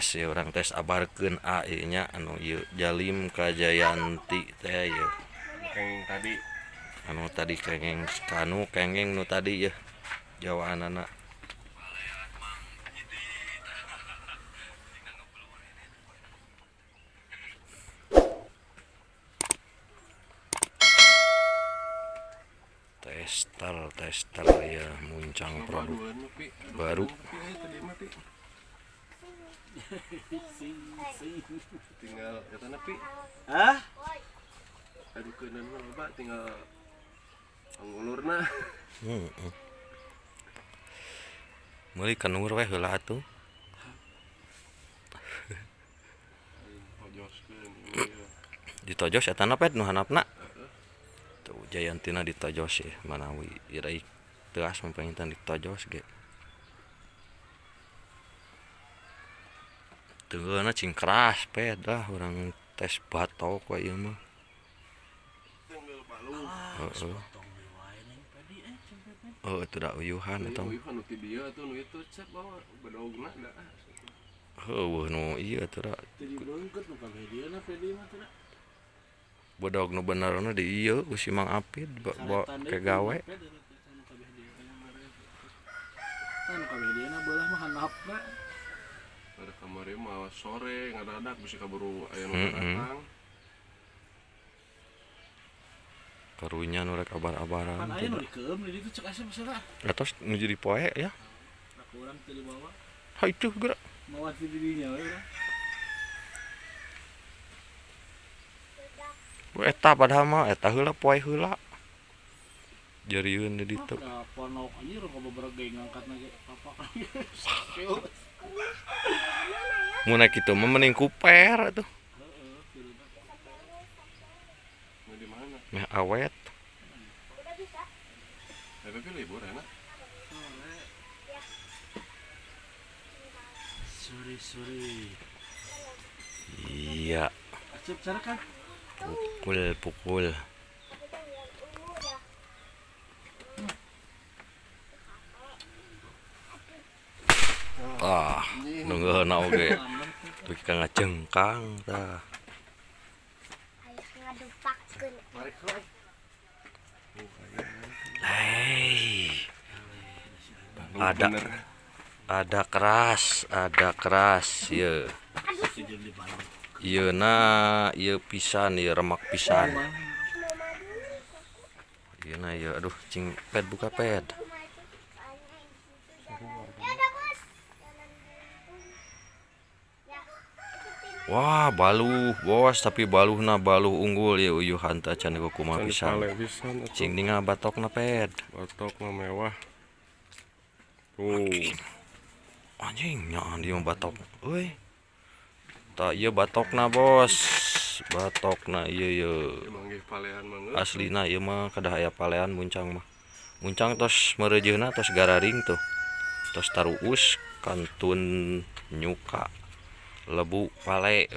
Tes ya urang tes abarkeun a ieu nya anu ieu Jalim ka Jayanti teh ieu. Kenging tadi. Anu tadi kengeng kanu kengeng nu tadi ya jawaanana. Tester tester ya muncang produk baru. Tinggal eta na pi. Hah? Aduh keunan mah loba tinggal angulurna. Heeh. Meuli kenur we heula atuh. Tojoskeun ieu. Ditojos eta na pet nu handapna. Tuh Jayantina ditojos ya manawi ieu teas mah ditojos ge. Teueuna cing keras pet dah urang tes batok we ieu mah. Heeh. Oh, itu da uyuhan eta. Uyuhan nu ti dieu atuh nu itu cek bawa bedogna da. Heueuh nu ieu atuh da. Teu dibeungkeut nu kabeh dieu na Pedi mah teh da. Bedog nu benerna di ieu ku si Mang Apid bawa ke gawe. Tah nu kabeh dieu na beulah mah handapna. Pada kamari mah sore ngadadak bisa kaburu aya nu datang. Karunya nu rek abar-abaran. Pan aya nu dikeum di ditu cek asa masalah. Atos nu jadi poe ya. Da kurang teu dibawa. Ha itu geura. Mawa ti didinya we urang. Eta padahal mah eta heula poe heula. Jarieun di ditu. Da ponok anjir ka beberapa ngangkatna ge papak. Mun naik kitu mah mending kuper atuh. Heeh, Nu di mana? Meh awet. Udah bisa. Tapi libur enak. Sore sore. Iya. Acep cara kan? Pukul pukul. Ah, nungguheuna oge. Dugi ka ngajengkang tah. Hei. Ada keras ieu. Ieu na ieu pisan ieu remak pisan. Ieu na ieu aduh cing ped buka ped. Wah, baluh bos, tapi baluhna baluh unggul ieu uyuhan teh can kumaha pisan. Cing ningal batokna ped. Batokna mewah. Tuh. Anjing nyaan ieu mah batok euy. Tah ieu batokna bos. Batokna ieu ieu. Aslina ieu mah kedah aya palean muncang mah. Muncang tos meureujeuna tos gararing tuh. Tos taruus kantun nyuka lebu pale.